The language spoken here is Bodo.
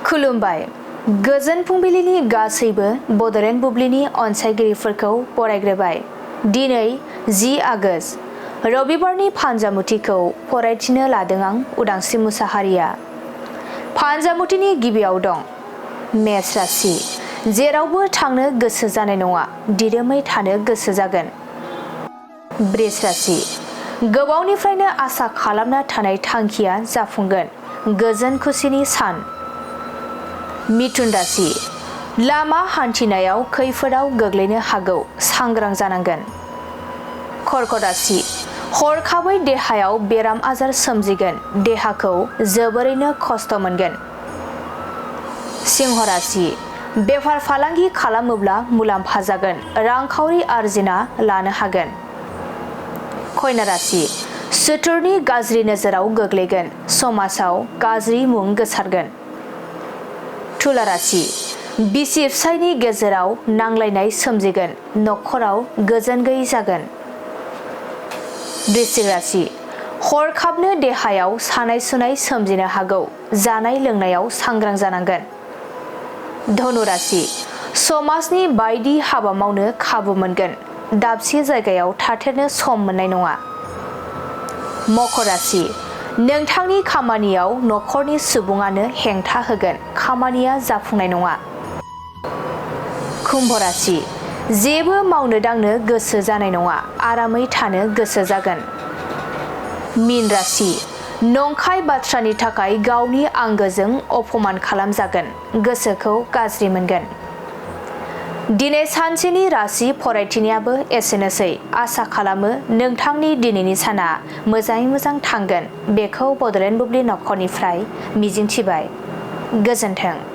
खुलुमबाय। गोजोन फुंबिलिनि गासैबो बड'लेण्ड बुब्लिनि अनसायगिरिफोरखौ बरायग्रोबाय। दिनै 10 आगस्ट रबिबारनि फानजामुथिखौ फरायथिनो लादों आं उदांस्रि मुसाहारिया। फानजामुथिनि गिबियाव दं मेष राशि। जेरावबो थांनो गोसो जानाय नङा, दिदोमै थानो गोसो जागोन। बृष राशि। गोबावनिफ्रायनो आसा खालामना थानाय थांखिया जाफुंगोन। गोजोन खुसिनि सान। मिथुन राशि। लामा हान्थिनायाव खैफोदाव गोग्लैनो हागौ, सांग्रां जानांगोन। कर्कट राशि। हरखाबै देहायाव बेराम आजार सोमजिगोन, देहाखौ जोबोरैनो खस्थ' मोनगोन। सिंह राशि। बेफार फालांगि खालामोब्ला मुलाम्फा जागोन, रांखावरि आरजिना लानो हागोन। कन्या राशि। सुथुरनि गाज्रि नोजोराव गोग्लैगोन, समाजाव गाज्रि मुं गोसारगोन। तुला राशि। बिसि फिसायनि गेजेराव नांलायनाय सोमजिगोन, नखराव गोजोन गैयै जागोन। वृश्चिक राशि। हरखाबनो देहायाव सानाय सुनाय सोमजिनो हागौ, जानाय लोंनायाव सांग्रां जानांगोन। धनु राशि। समाजनि बायदि हाबा मावनो खाबु मोनगोन, दाबसे जायगायाव थाथेरनो सम मोननाय नङा। मकर राशि। नोंथांनि खामानियाव नखरनि सुबुङानो हेंथा होगोन, खामानिया जाफुंनाय नङा। कुम्भ राशि। जेबो मावनो दांनो गोसो जानाय नङा, आरामै थानो गोसो जागोन। मीन राशि। नंखाय बाथ्रानि थाखाय गावनि आंगोजों अपमान खालामजागोन, गोसोखौ गाज्रि मोनगोन। दिनै सानसेनि राशि फरायथिनायाबो एसेनोसै। आसा खालामो नोंथांनि दिनैनि साना मोजाङै मोजां थांगोन, बेखौ बड'लेण्ड बुब्लि नखरनिफ्राय मिजिंथिबाय। गोजोन्थों।